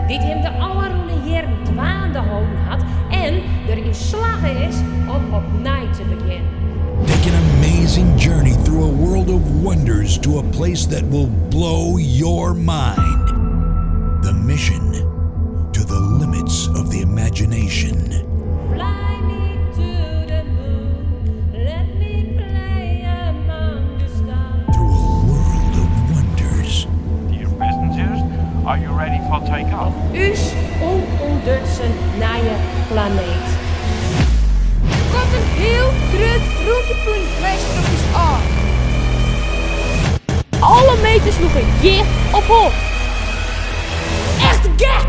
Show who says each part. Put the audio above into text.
Speaker 1: dy't him de ôfrûne jierren dwaande holden hat en der yn slagge is om opnij te begjinnen.
Speaker 2: Take an amazing journey through a world of wonders to a place that will blow your mind. The mission to the limits of the imagination.
Speaker 1: Fly me to the moon, let me play among the stars.
Speaker 2: Through a world of wonders.
Speaker 3: Dear passengers, are you ready for takeoff?
Speaker 1: Ús ûnûntdutsen nije planeet.
Speaker 4: Der komt in hiel grut rûntepuntmeester op ús ôf. Alle meters sloegen hjir op hol.
Speaker 1: Echt gek!